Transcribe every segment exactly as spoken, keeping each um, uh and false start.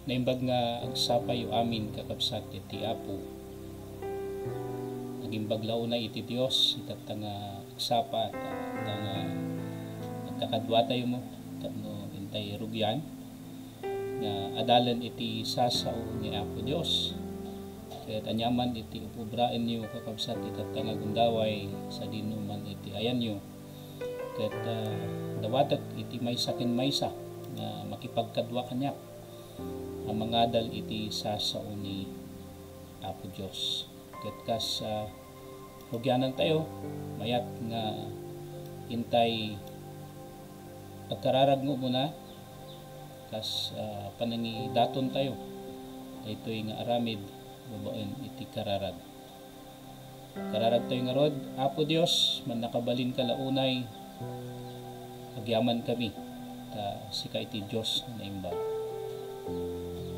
Naimbag nga agsapayo amin, kakabsat, iti Apo. Nagimbag la unay iti Dios, itatta nga agsapa, ta, ta nga nagkakaduatayo mo, tapno intay rugian, nga adalan iti sasao ni Apo Dios. Ket aniaman iti upubraenyo, kakabsat, itatta nga gundaway, sadino man iti ayanyo. Ket, ah, dawatek iti maysa ken maysa nga makipagkadua kaniak a mangadal iti sasao ni Apo Dios. Ket kas, ah, rugianantayo, mayat nga intay agkararag nga umuna, kas, ah, panangidatontayo daytoy nga aramid babaen iti kararag. Kararagtayo ngarud, Apo Dios, mannakabalinka la unay, agyamankami, ta sika iti Dios nga naimbag.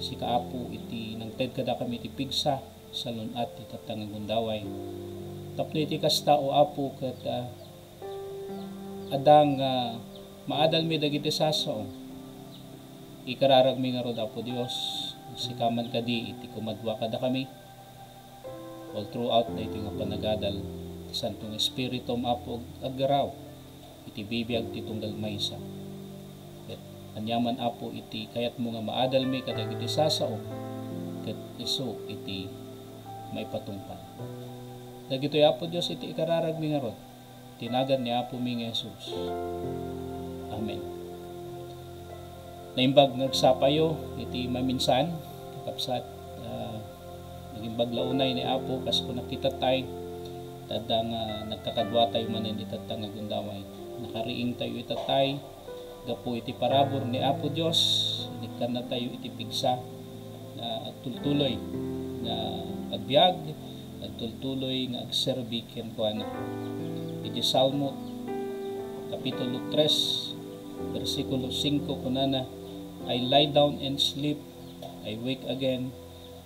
Sika, Apo, iti nangted kadakami iti pigsa, salun-at itatta nga gundaway. Tapno iti kasta, O Apo, ket, ah, adda nga maadalmi dagiti sasao. Ikararagmi ngarud, Apo Dios, sika man kadi iti kumadua kadakami. All throughout daytoy nga panagadal, ti Santo nga Espiritum, Apo, ag-, aggaraw iti bibiag ti tunggal maysa. Ket aniaman, Apo, iti kayatmo nga maadalmi kadagiti sasao, ket isu iti maipatungpal. Dagitoy, Apo Dios, iti ikararagmi ngarud. Ti nagan ni Apomi nga Jesus. Amen. Naimbag nga agsapayo iti maminsan, kakabsat, ah, nagimbag la unay ni Apo, kas kunak itattay, ta adda nga nagkakaduatayo manen itatta nga gundaway. Nakariingtayo itattay, gapu iti parabur ni Apo Dios, inikkannatayo iti pigsa nga agtultuloy nga agbiag, agtultuloy nga agserbi kenkuana. Iti Salmo, Kapitulo tres, bersikulo singko, kunana, "I lie down and sleep, I wake again,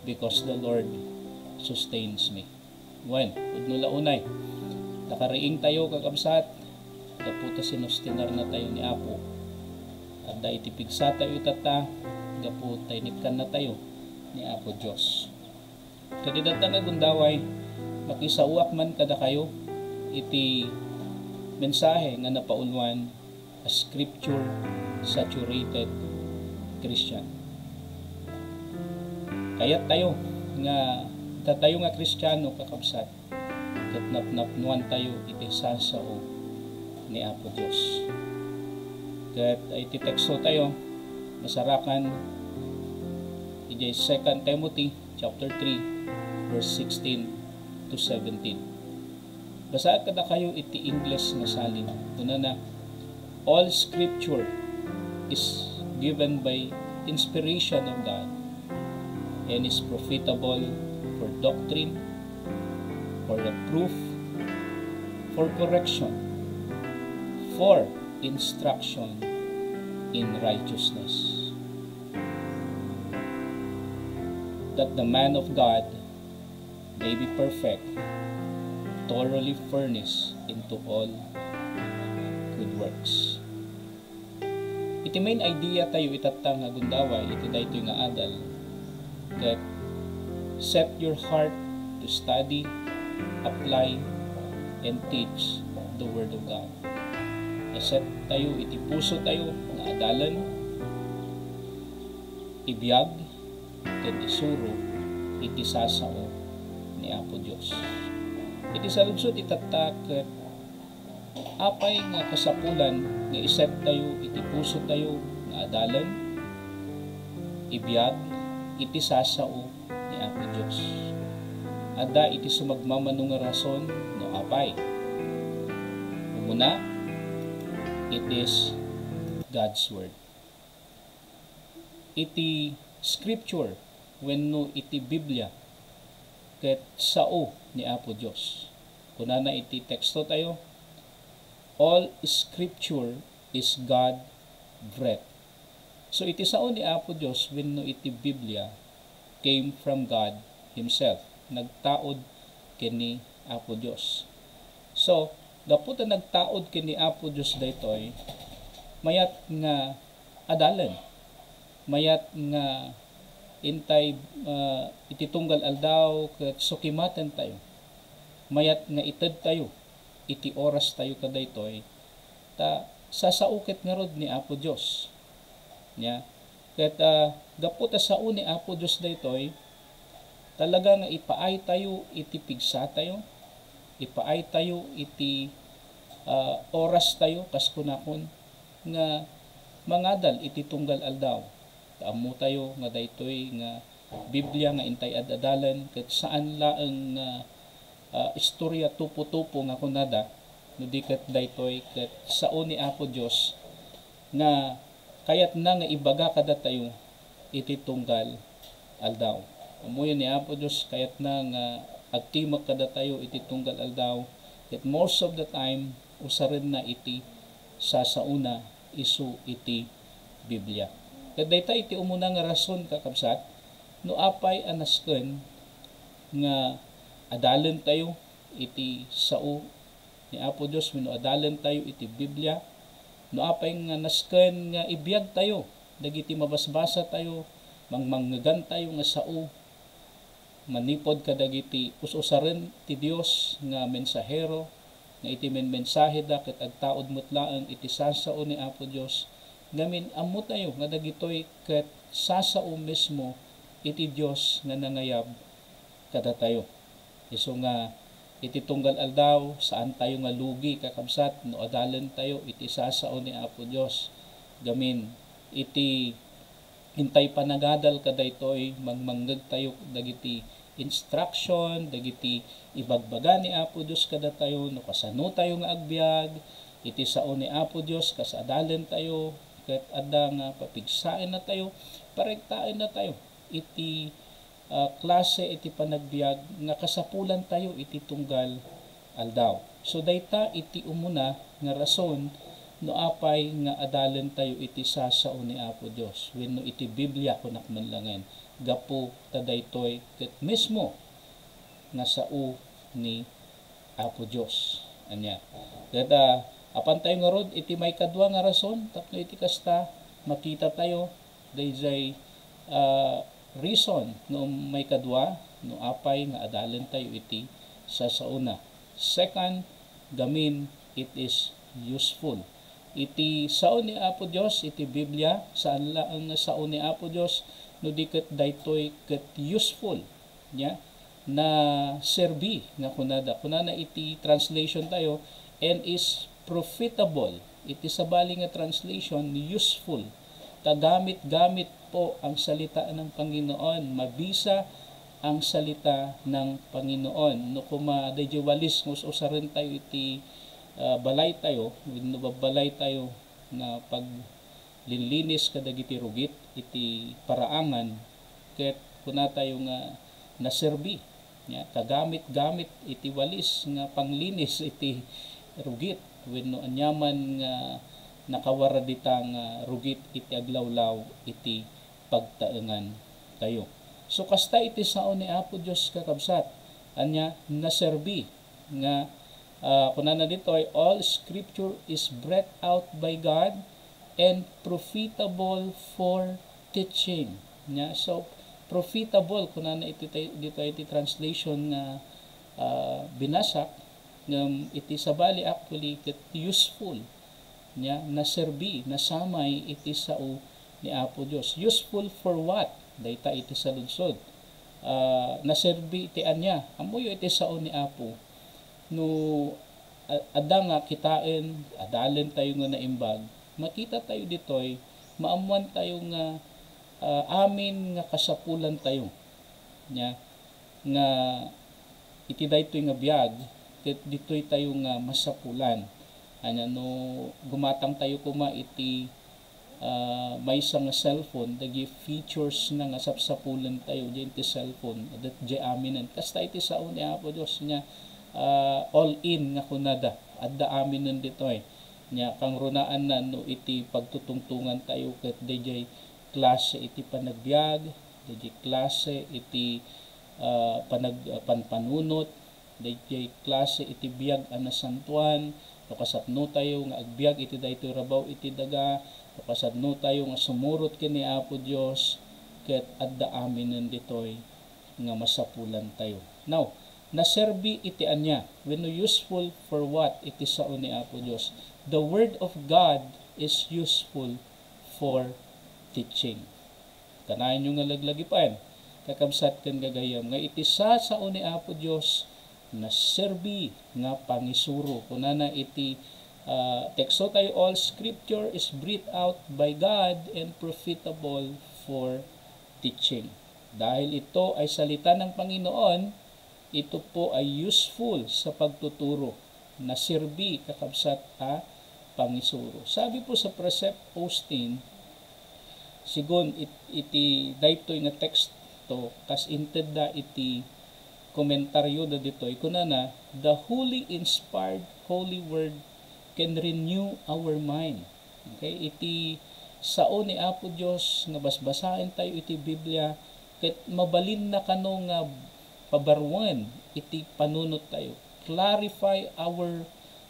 because the Lord sustains me." Wen, pudno la unay, nakariingtayo, kakabsat, gapu ta sinustenarnatayo ni Apo. Adda iti pigsatayo itatta, gapu ta inikkannatayo ni Apo Dios. Ket itatta nga gundaway, makisaoak man kadakayo iti mensahe nga napauluan a scripture saturated Christian. Kayattayo nga datayo nga Kristiano, kakabsat, ket napnapnoantayo iti sasao ni Apo Dios. Ket iti tekstotayo, masarakan idiay Second Timothy chapter three, verse sixteen to seventeen. Basaek kadakayo iti Ingles nga salin. Kunana, "All scripture is given by inspiration of God and is profitable for doctrine, for reproof, for correction, for instruction in righteousness, that the man of God may be perfect, thoroughly furnished into all good works." Iti main idea tayo itatta nga gundaway iti daytoy nga adal, ket set your heart to study, apply, and teach the Word of God. Iset tayo iti puso tayo nga adalan, ibiag, ken isuro iti sasao ni Apo Dios. Iti saludsod itatta ket apay nga kasapulan nga iset tayo iti puso tayo nga adalan, ibiag, iti sasao ni Apo Dios? Adda iti sumagmamano nga rason no apay. Umuna, it is God's Word. Iti scripture wenno iti Biblia ket sao ni Apo Dios. Kunana iti teksto tayo, "All scripture is God breathed." So, iti sao ni Apo Dios wenno iti Biblia came from God Himself. Nagtaud ken ni Apo Dios. So, gapu ta nagtaud ken ni Apo Dios daytoy, mayat nga adalan, mayat nga intay, ah, iti tunggal aldaw ket sukimaten tayo. Mayat nga ited tayo iti oras tayo kadaytoy, ta sasao ket ngarud ni Apo Dios. Nia, ket, ah, gapu ta sao ni Apo Dios daytoy, talaga nga ipaay tayo iti pigsa tayo, ipaay tayo iti, ah, oras tayo, kas kunakon, nga mangadal iti tunggal aldaw. Ta ammo tayo nga daytoy nga Biblia nga intay ad-adalen ket saan laeng nga, ah, istorya tupo-tupo nga kunada, no di ket daytoy ket sao ni Apo Dios nga kayatna nga ibaga kadatayo iti tunggal aldaw. Ammoyo ni Apo Dios kayatna nga agtimek kadatayo iti tunggal aldaw, ket most of the time, usarenna iti sasaona isu iti Biblia. Ket dayta iti umuna nga rason, kakabsat, no apay a nasken nga adalen tayo iti sao ni Apo Dios wenno adalen tayo iti Biblia, no apay nga nasken nga ibiag tayo dagiti mabasbasa tayo, mangmangngegan tayo nga sao, manipud kadagiti us-usaren ti Dios nga mensahero, nga iti menmensaheda ket agtaud met laeng iti sasao ni Apo Dios, ngamin ammo tayo nga dagitoy ket sasao mismo iti Dios nga nangayab kadatayo. Isu nga iti tunggal aldaw, saan tayo nga lugi, kakabsat, no adalen tayo iti sasao ni Apo Dios. Gamin iti intay panagadal kadaytoy, mangmangngeg tayo dagiti instruction, dagiti ibagbaga ni Apo Dios kadatayo, no kasano tayo nga agbiag iti sao ni Apo Dios, kas adalen tayo, ket adda nga papigsaenna tayo, paregtaenna tayo iti, ah, klase iti panagbiag nga kasapulan tayo iti tunggal aldaw. So, dayta iti umuna nga rason no apay nga adalen tayo iti sasao ni Apo Dios wenno iti Biblia, kunak man langen, gapu ta daytoy ket mismo nga sao ni Apo Dios. Ania? Ket, ah, apan tayo ngarud iti maikadua nga rason tapno iti kasta, makita tayo dayjay, ah, reason no maikadua no apay nga adalen tayo iti sasaona. Second, gamin, it is useful. Iti sao ni Apo Dios iti Biblia, saan laeng nga sao ni Apo Dios, no di ket daytoy ket useful. Nia, naserbi nga kunada. Kunana iti translation tayo, "And is profitable." Iti sabali nga translation, useful. Kagamit-gamit po ang salita ng Panginoon. Mabisa ang salita ng Panginoon. No kuma, dayjay walis nga us-usaren tayo iti, ah, balay tayo, wenno babbalay tayo nga pag linlinis kadagiti rugit iti paraangan, ket kuna tayo nga naserbi, nia, kagamit-gamit iti walis nga panglinis iti rugit wenno aniaman nga nakawarad ita nga rugit iti aglawlaw iti pagtaengan tayo. So, kasta iti sao ni Apo Dios, kakabsat, ania, naserbi nga, ah, kunana ditoy, "All scripture is breathed out by God and profitable for teaching." Nia, so, profitable, kunana iti tay-, ditoy iti translation nga, ah, binasak, ngem iti sabali, actually, ket useful. Nia, naserbi, nasamay iti sao ni Apo Dios. Useful for what? Dayta iti saludsod. Ah, naserbi iti ania? Ammoyo iti sao ni Apo. No, a-, adda nga kitaen, adalen tayo nga naimbag, makita tayo ditoy, maammoan tayo nga, ah, amin nga kasapulan tayo. Nia, nga iti daytoy nga biag, ket ditoy tayo nga masapulan. Ania, no gumatang tayo koma iti, ah, maysa nga cellphone, dagiti features na nga sapsapulen tayo diay iti cellphone, adda diay aminen. Kasta iti sao ni Apo Dios nga, ah, all in nga kunada, adda aminen ditoy. Nia, kangrunaanna no iti pagtutungtongan tayo ket daydiay klase iti panagbiag, daydiay klase iti, ah, panag-, ah, panpanunot, daydiay klase iti biag a nasantoan, no kasapno tayo nga agbiag iti daytoy rabaw iti daga, no kasapno tayo nga sumurot ken ni Apo Dios, ket adda aminen ditoy nga masapulantayo. Now, naserbi iti ania? Wenno useful for what iti sao ni Apo Dios? The Word of God is useful for teaching. Kanayon nga laglagipen, kakabsat ken gagayyem, nga iti sasao ni Apo Dios, naserbi nga pangisuro. Kunana iti, ah, teksto tayo, "All scripture is breathed out by God and profitable for teaching." Dahil ito ay salita ng Panginoon, ito po ay useful sa pagtuturo, naserbi, kakabsat, a pangisuro. Sabi po sa Precept Austin, sigun it-, iti daytoy nga teksto, kas intedda iti komentaryo da ditoy, kunana, "The holy inspired holy word can renew our mind." Okay, iti sao ni Apo Dios nga basbasaen tayo iti Biblia, ket mabalinna kano nga pabaruen iti panunot tayo. Clarify our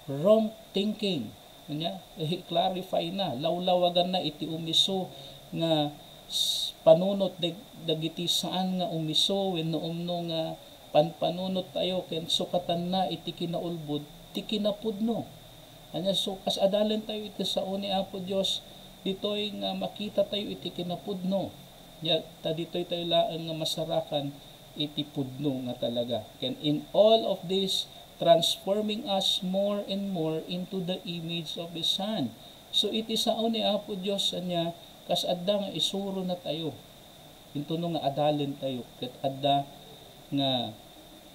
wrong thinking. Ania, i-clarify na, lawlawaganna iti umiso nga s-, panunot dag-, dagiti saan nga umiso wenno umno nga panpanunot tayo ken sukatanna iti kinaulbod ti kinapudno. Ania, so, kas adalen tayo iti sao ni Apo Dios, ditoy nga makita tayo iti kinapudno. Ya, ta ditoy tayo laeng nga masarakan iti pudno nga talaga. Ken in all of this, transforming us more and more into the image of His Son. So, iti sao ni Apo Dios, ania, kas adda nga isuro na tayo. Intono nga adalen tayo, ket adda nga,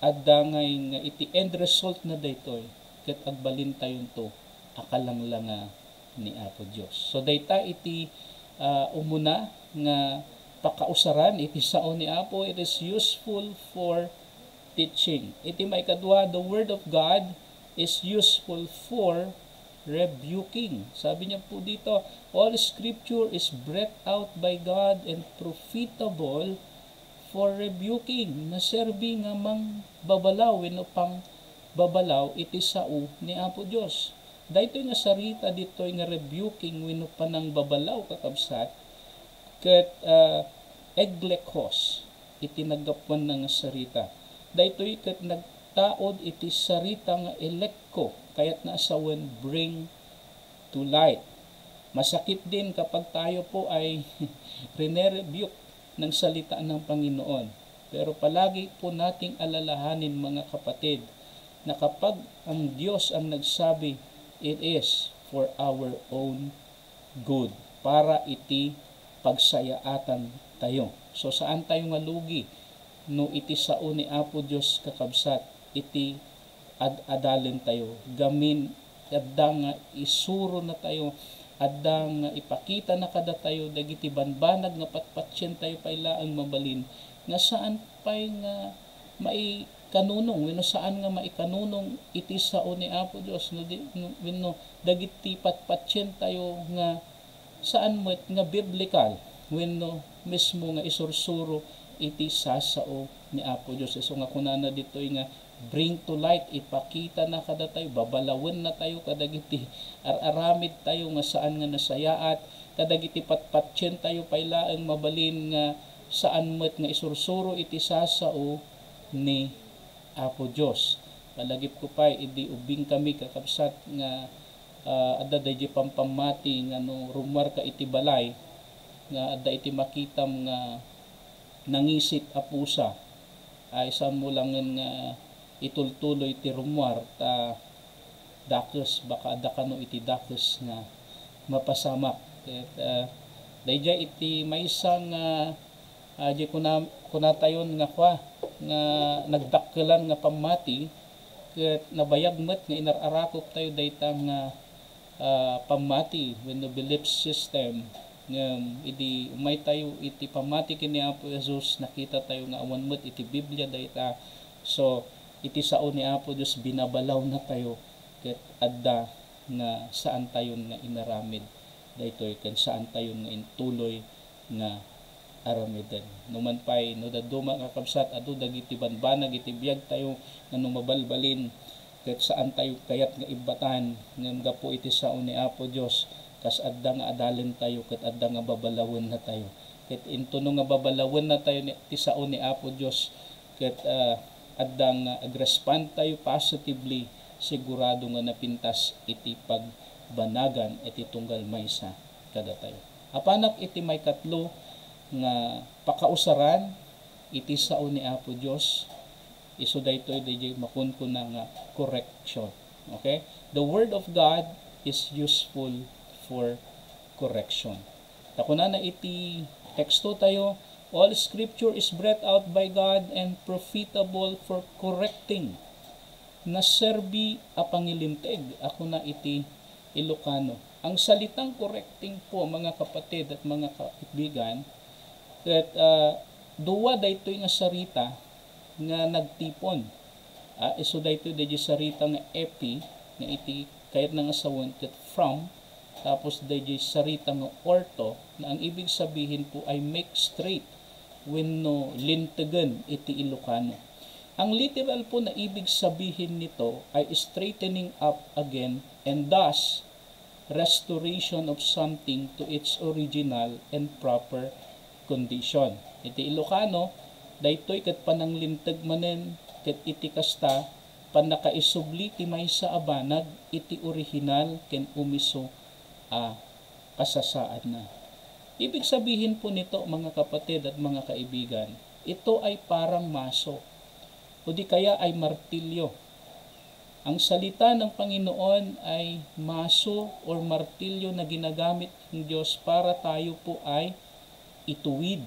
adda ngay nga iti end result na daytoy, ket agbalintayonto a kalanglanga ni Apo Dios. So, dayta iti, ah, umuna nga pakausaran iti sao ni Apo, it is useful for teaching. Iti maikadua, the Word of God is useful for rebuking. Sabi niya po dito, "All scripture is breathed out by God and profitable for rebuking." Naserbi nga mangbabalaw wenno pangbabalaw iti sao ni Apo Dios. Daytoy nga sarita ditoy nga rebuking wenno panangbabalaw, kakabsat, ket, ah, eglekkos iti naggapuanna nga sarita. Daytoy ket nagtaud iti sarita nga elekko, kayatna a sawen, bring to light. Masakit din kapag tayo po ay rinerebuke ng salita ng Panginoon. Pero palagi po nating alalahanin, mga kapatid, na kapag ang Dios ang nagsabi, it is for our own good, para iti pagsayaatan tayo. So, saan tayo nga lugi no iti sao ni Apo Dios, kakabsat, iti ad-adalen tayo. Gamin, adda nga isuro na tayo, adda nga ipakita na kadatayo dagiti banbanag nga patpatien tayo pay laeng mabalin, nga saan pay nga maikanunong wenno saan nga maikanunong iti sao ni Apo Dios, no di, no, wenno dagiti patpatien tayo nga saan met nga biblikal wenno mismo nga isursuro iti sasao ni Apo Dios. Isu nga kunana ditoy nga, "Bring to light," ipakita na kadatayo, babalawen na tayo kadagiti ar-aramid tayo nga saan nga nasayaat, kadagiti patpatien tayo pay laeng mabalin nga saan met nga isursuro iti sasao ni Apo Dios. Palagipko pay idi ubbing kami, kakabsat, nga, ah, adda daydi pampammati nga no rummuarka iti balay nga adda iti makitam nga nangisit a pusa, ay saanmo langen nga itultuloy ti rummuar ta dakes, baka adda kano iti dakes nga mapasamak. Ket, ah, daydiay iti maysa nga, ah, di kuna-, kunatayon nga kua, nga nagdakkelan nga pammati, ket nabayag met nga inar-arakop tayo dayta nga, ah, pammati wenno belief system. Ngem idi umay tayo iti pammati ken ni Apo Jesus, nakita tayo nga awan met iti Biblia dayta. So, iti sao ni Apo Dios, binabalaw na tayo, ket adda nga saan tayon nga inaramid daytoy, ken saan tayon nga intuloy nga aramiden. Numan pay, no dadduma, kakabsat, adu dagiti banbanag iti biag tayo nga no mabalbalin, ket saan tayo kayat nga ibbatan, ngem gapu iti sao ni Apo Dios, kas adda nga adalen tayo, ket adda nga babalawen na tayo. Ket intono nga babalawenna tayo ni, ti sao ni Apo Dios, ket, ah, adda nga agrespond tayo positively, sigurado nga napintas iti pagbanagan iti tunggal maysa kadatayo. Apanak iti maikatlo nga pakausaran iti sao ni Apo Dios, isu daytoy daydiay makunkuna nga correction. Okay? The Word of God is useful for correction. Ta kunana iti teksto tayo, "All Scripture is breathed out by God and profitable for correcting." Naserbi a pangilinteg a kuna iti Ilocano. Ang salitang correcting po, mga kapatid at mga kaibigan, ket, ah, dua daytoy nga sarita nga nagtipon. Ah, isu daytoy daydiay sarita nga epi, nga iti kayatna nga sawen ket from, tapos daydiay sarita nga ortho, na ang ibig sabihin po ay make straight wenno lintegen iti Ilocano. Ang literal po na ibig sabihin nito ay straightening up again and thus restoration of something to its original and proper condition. Iti Ilocano, daytoy ket pananglinteg manen ket iti kasta, pannakaisubli ti maysa a banag iti orihinal ken umiso a kasasaadna. Ibig sabihin po nito, mga kapatid at mga kaibigan, ito ay parang maso o di kaya ay martilyo. Ang salita ng Panginoon ay maso or martilyo na ginagamit ng Diyos para tayo po ay ituwid.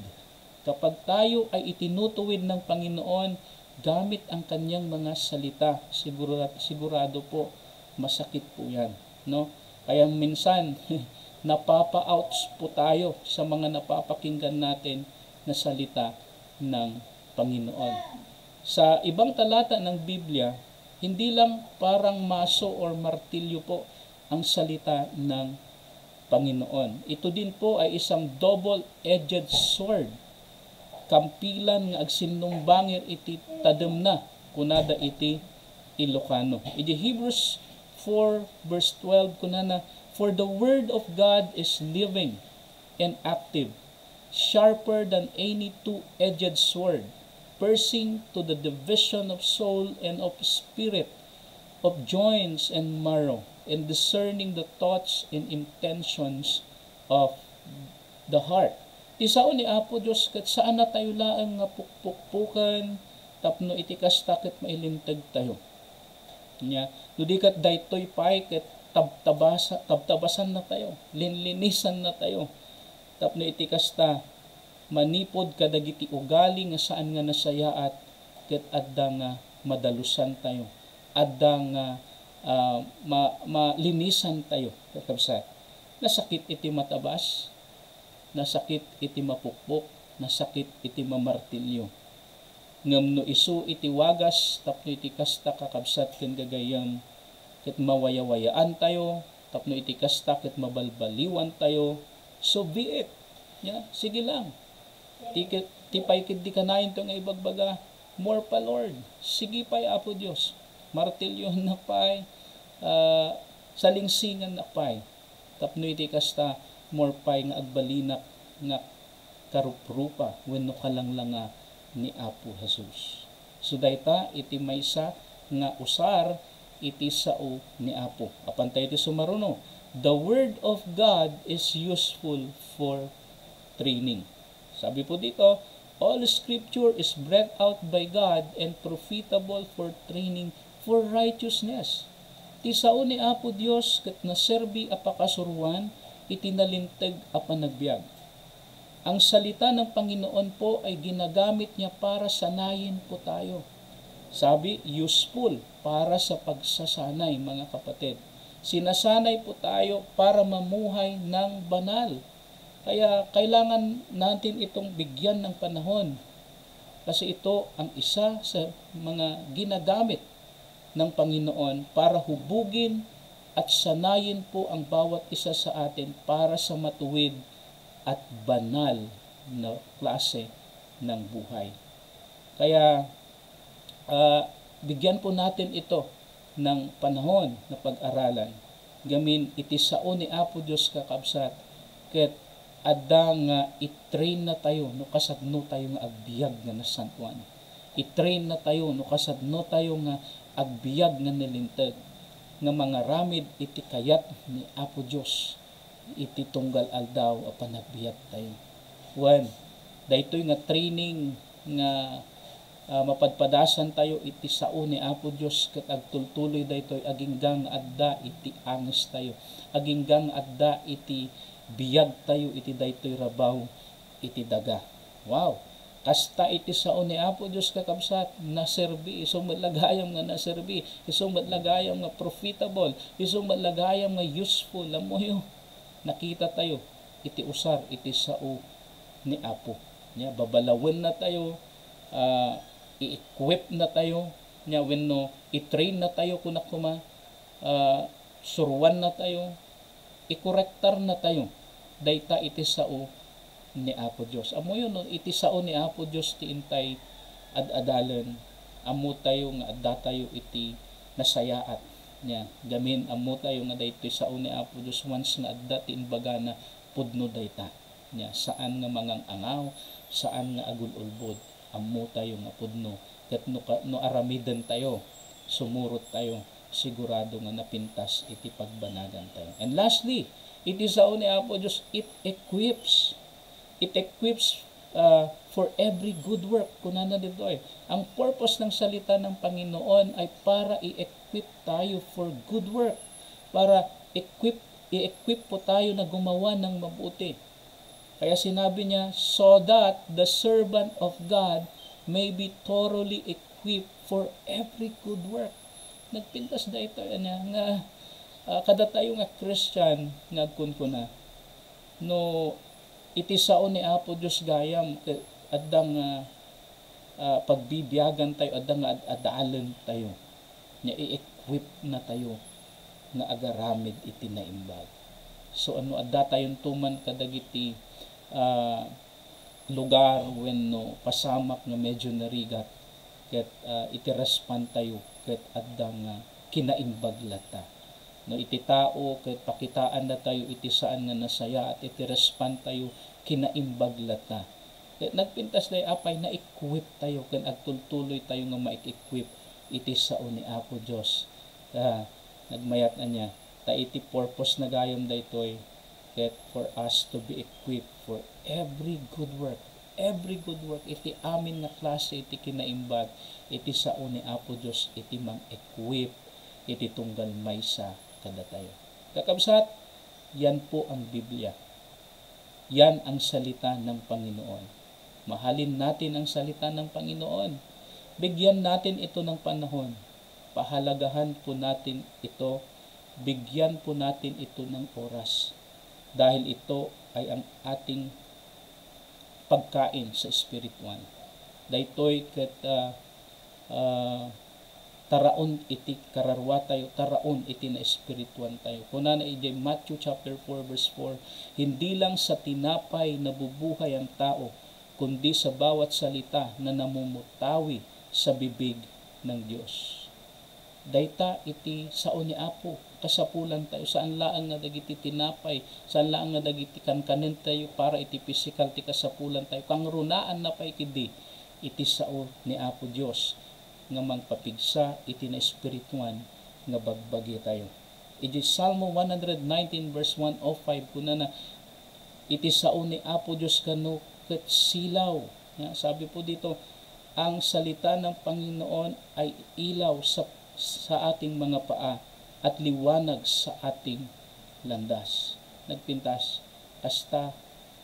Kapag tayo ay itinutuwid ng Panginoon gamit ang kanyang mga salita, sigura-, sigurado po masakit po 'yan, no? Kaya minsan napapa-ouch po tayo sa mga napapakinggan natin na salita ng Panginoon. Sa ibang talata ng Biblia, hindi lang parang maso or martilyo po ang salita ng Panginoon. Ito din po ay isang double-edged sword. Kampilan nga agsinnumbangir iti tademna, kunada iti Ilocano. Iti Hebrews four verse twelve, kunana, "For the word of God is living and active, sharper than any two-edged sword, piercing to the division of soul and of spirit, of joints and marrow, and discerning the thoughts and intentions of the heart." Ti sao ni Apo Dios ket saan na tayo laeng nga pukpukpuken tapno iti kasta ket mailinteg tayo. Nya, no di ket daytoy pay ket tabtabasa-, tabtabasan na tayo, linlinisan na tayo. Tapno iti kasta, manipod kadagiti ugali nga saan nga nasayaat, ket adda nga madalusan tayo. Adda nga, ah, ma-, malinisan tayo, kakabsat. Nasakit iti matabas, nasakit iti mapukpok, nasakit iti mamartilyo. Ngem no isu iti wagas tapno iti kasta, kakabsat ken gagayyem, ket mawayawayaan tayo, tapno iti kasta ket mabalbaliwan tayo, so be it. Ya, sige lang. Ti ket, ti pay ket di kanayon to nga ibagbaga, "More pa, Lord. Sige pay, Apo Dios. Martilyoennak pay, ah, salingsingannak pay." Tapno iti kasta, more pay nga agbalinak nga karuprupa wenno kalanglanga ni Apo Jesus. So dayta iti maysa nga usar iti sao ni Apo. Apan tayo iti sumaruno, "The word of God is useful for training." Sabi po dito, "All scripture is breathed out by God and profitable for training for righteousness." Ti sao ni Apo Dios ket naserbi a pakasuroan iti nalinteg a panagbiag. Ang salita ng Panginoon po ay ginagamit niya para sanayin po tayo. Sabi, useful para sa pagsasanay, mga kapatid. Sinasanay po tayo para mamuhay ng banal. Kaya kailangan natin itong bigyan ng panahon. Kasi ito ang isa sa mga ginagamit ng Panginoon para hubugin at sanayin po ang bawat isa sa atin para sa matuwid at banal na klase ng buhay. Kaya, ah, bigyan po natin ito ng panahon na pag-aralan. Gamin iti sao ni Apo Dios, kakabsat, ket adda nga i-train na tayo no kasano tayo nga agbiag nga nasantoan. I-train na tayo no kasano tayo nga agbiag nga nalinteg, nga mangaramid iti kayat ni Apo Dios iti tunggal aldaw a panagbiag tayo. Wen, daytoy nga training nga, ah, mapadpadasan tayo iti sao ni Apo Dios ket agtultuloy daytoy agingga nga adda iti anges tayo, agingga nga adda iti biag tayo iti daytoy rabaw iti daga. Wow! Kasta iti sao ni Apo Dios, kakabsat, naserbi, isu met la gayam nga naserbi, isu met la gayam nga profitable, isu met la gayam nga useful. Ammoyo, nakita tayo iti usar iti sao ni Apo. Nia, babalawenna tayo, ah, i-equip na tayo, nia, wenno i-train na tayo, kunak koma, ah, suruan na tayo, ikorektar na tayo. Dayta iti sao ni Apo Dios. Ammoyo no, iti sao ni Apo Dios ti intay ad-adalen, ammo tayo nga adda tayo iti nasayaat. Nia, gamin ammo tayo nga daytoy sao ni Apo Dios, once nga adda ti imbagana, pudno dayta. Nia, saan nga mangang-angaw, saan nga agul-ulbod. Ammo tayo nga pudno. Ket no ka-, no aramiden tayo, sumurot tayo, sigurado nga napintas iti pagbanagan tayo. And lastly, iti sao ni Apo Dios, it equips. It equips, uh, for every good work. Kunana ditoy, ang purpose ng salita ng Panginoon ay para i-equip tayo for good work. Para equip, i-equip po tayo na gumawa ng mabuti. Kaya sinabi niya, "So that the servant of God may be thoroughly equipped for every good work." Nagpintas daytoy ania nga, ah, kadatayo nga Christian nga agkunkuna, no iti sao ni Apo Dios gayam, ket adda nga, ah, pagbibiagan tayo, adda nga ad-, adalen tayo. Nia, i-equip na tayo nga agaramid iti naimbag. So, ano, adda tayon tuman kadagiti, ah, lugar wenno pasamak nga medyo narigat, ket, ah, iti respond tayo ket adda nga kinaimbag latta. No iti tao ket pakitaan na tayo iti saan nga nasayaat, iti respond tayo kinaimbag latta. Ket nagpintas dayta apay, na-equip tayo ken agtultuloy tayo nga ma-equip iti sao ni Apo Dios. Ah, nagmayat ania, ta iti purpose na gayam daytoy, ket for us to be equipped for every good work. Every good work, iti amin nga klase iti kinaimbag iti sao ni Apo Dios iti mang-equip iti tunggal maysa kadatayo. Kakabsat, yan po ang Biblia. Yan ang salita ng Panginoon. Mahalin natin ang salita ng Panginoon. Bigyan natin ito ng panahon. Pahalagahan po natin ito. Bigyan po natin ito ng oras. Dahil ito ay ang ating pagkain sa espiritual. Daytoy ket, ah, ah, taraon iti kararua tayo, taraon iti naespirituan tayo. Kunana idiay Matthew chapter four, verse four, "Hindi lang sa tinapay nabubuhay ang tao, kundi sa bawat salita na namumutawi sa bibig ng Dios." Dayta iti sao ni Apo, kasapulan tayo. Saan laeng nga dagiti tinapay, saan laeng nga dagiti kankanen tayo para iti pisikal ti kasapulan tayo. Kangrunaanna pay ketdi iti sao ni Apo Dios nga mangpapigsa iti naespirituan nga bagbagi tayo. Iti Salmo one hundred nineteen verse one oh five, kunana, "Iti sao ni Apo Dios kano ket silaw." Ya, sabi po dito, "Ang salita ng Panginoon ay ilaw sa, sa ating mga paa at liwanag sa ating landas." Nagpintas, kasta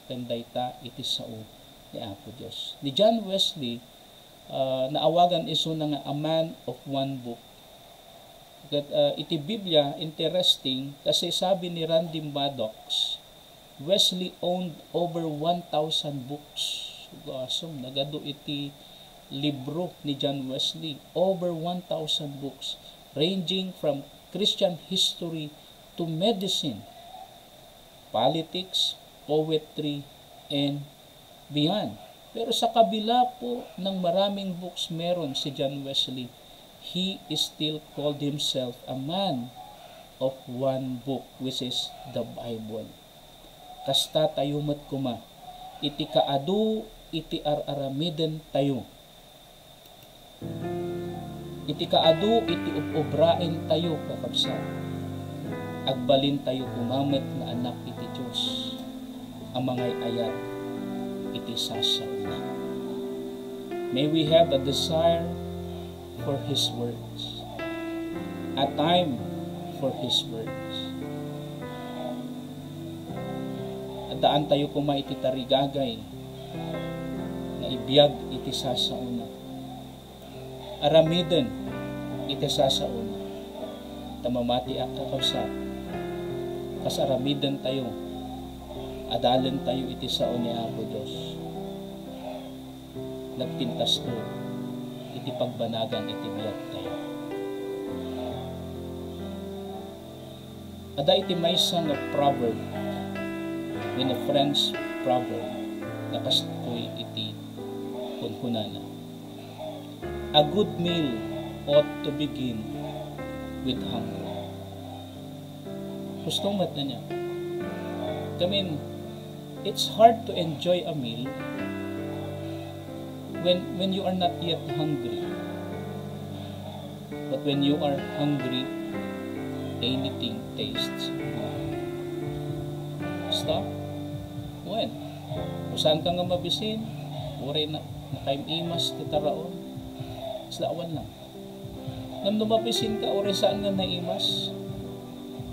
ken dayta iti sao ni Apo Dios. Ni John Wesley, ah, naawagan isuna nga a man of one book. Ket, ah, iti Biblia, interesting, kasi sabi ni Randy Maddox, Wesley owned over one thousand books. Gasum, nagadu iti libro ni John Wesley. Over one thousand books, ranging from Christian history to medicine, politics, poetry, and beyond. Pero sa kabila po ng maraming books meron si John Wesley, he still called himself a man of one book, which is the Bible. Kasta tayo met koma, iti kaadu iti ar-aramiden tayo, iti kaadu iti ub-ubraen tayo, kakabsat, agbalin tayo koma met nga anak iti Dios a mangay-ayat iti sasaona. May we have a desire for His words, a time for His words. Addaan tayo koma iti tarigagay nga ibiag iti sasaona, aramiden iti sasaona. Ta mamatiak, kakabsat, kas aramiden tayo, adalen tayo iti sao ni Apo Dios. Nagpintasto iti pagbanagan iti biag tayo. Ada iti maysa nga proverb, when a French proverb, nga kastoy iti kunkunana, "A good meal ought to begin with hunger." Gusto met na niya. I mean, it's hard to enjoy a meal when when you are not yet hungry. But when you are hungry, anything tastes good. Basta, when? Kung saan ka nga mabisin, uray na, nakaim-imas ti taraon. Basta awan lang. Ngem no mabisin ka, uray saan nga naimas,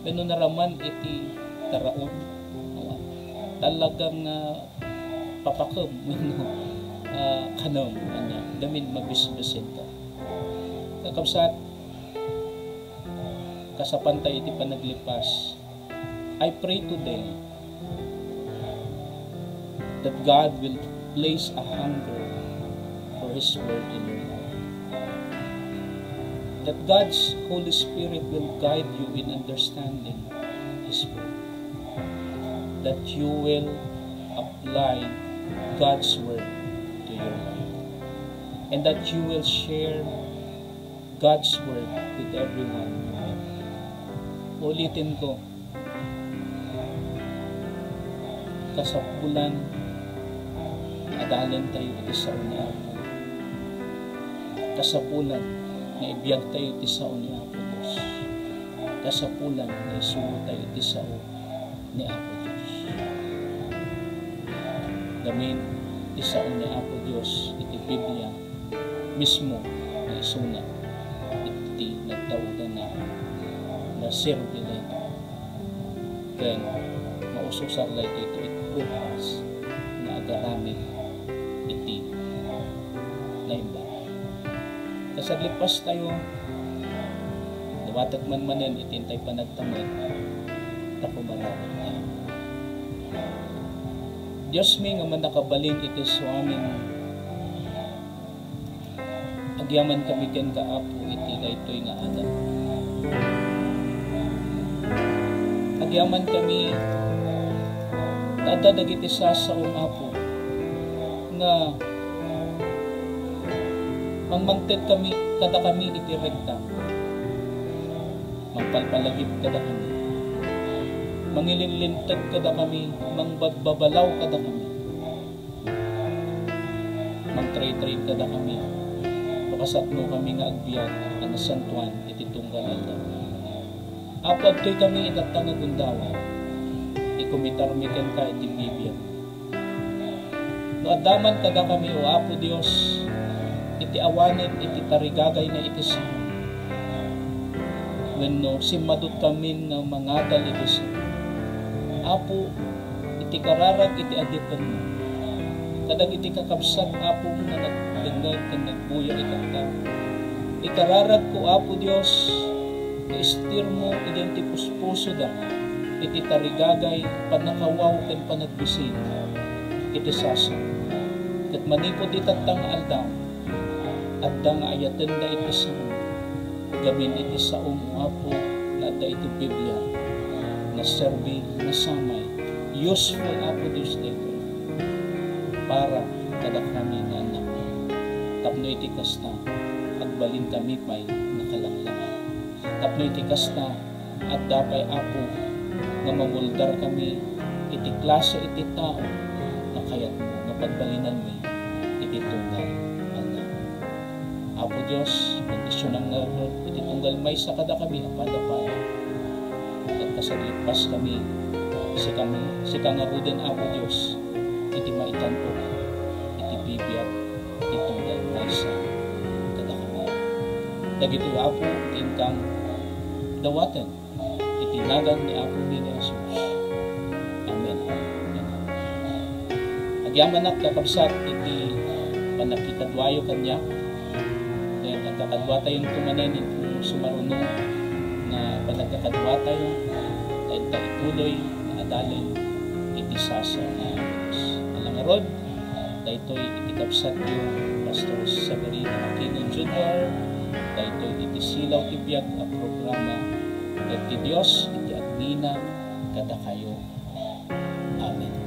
wenno naraman iti taraon, talagang, ah, papakem wenno, ah, kanem, ania, gamin mabisbisin ka. Kakabsat, kasapan tayo iti panaglepas, I pray today that God will place a hunger for His Word in your life. That God's Holy Spirit will guide you in understanding His Word. That you will apply God's Word to your life. And that you will share God's Word with everyone you meet. Ulitin ko, kasapulan, adalen tayo iti sao ni Apo. Kasapulan, nga ibiag tayo iti sao ni Apo Dios. Kasapulan, nga isugo tayo iti sao ni Apo Dios. Gamin, ti sao ni Apo Dios iti Biblia mismo nga isuna iti nagtaudan na, naserbi na ken maususar daytoy iti pruebas nga agaramid iti naimbag. Kasaglit pas tayo, dawatek man manen iti intay panagtamet, ta kumaraot tayo. Dios mi nga mannakabalin iti suamin, agyaman kami kenka, Apo, iti daytoy nga adal. Agyaman kami ta adda dagiti sasaom, Apo, nga mangmangted kami, kadakami iti rekta. Mangpalpalagip kadakami. Mangilinlinteg kadakami, mangbagbabalaw kadakami. Mangtraytray kadakami. Pakasatnokami nga agbiag a nasantoan iti tunggal aldaw. Apo, adtoy kami itatta nga gundaway. Ikumitarmi kenka iti bibiag. No adda man kadakami, O Apo Dios, iti awanen iti tarigagayna iti sao, wenno simmadutkamin nga mangadal iti sao, Apo, iti kararag iti adipenmo, kadagiti kakabsat, Apo, nga nagdengngeg ken nagbuya itatta, ikararagko, Apo Dios, nga istirmo idiay ti puspusoda iti tarigagay, pannakawaw ken panagbisin iti sao. Ket manipud itatta nga aldaw, adda nga ayatenda iti sao. Gamin iti saom, Apo, nga adda iti Biblia, naserbi, nasamay, useful, Apo Dios, daytoy para kadakami nga annak. Tapno iti kasta, agbalinkami pay nakalanglangan. Tapno iti kasta, adda pay, Apo, nga mamuldarkami iti klase iti tao nga kayatmo nga pagbalinanmi iti tunggal aldaw. Apo Dios, bendisionam ngarud iti tunggal maysa kadakami a padapada. Ket kasla agpaskami, sika, sika ngaruden, Apo Dios, iti maitan-ok iti bibiag iti tunggal maysa kadakami. Dagitoy, Apo, ti inkam dawaten iti nagan ni Apomi ni Jesus. Amen. Agyamanak, kakabsat, iti pannakikaduayo kaniak. Ket agkakaduatayon manen iti sumaruno nga panagkakaduatayo, ta inta ituloy nga adalen iti sasa ni Jesus. Ala ngarud, daytoy iti kabsatyo, Pastor Severino Aquino Junior, daytoy iti Silaw ti Biag a programa, ket ti Dios iti agnina kadakayo. Amen.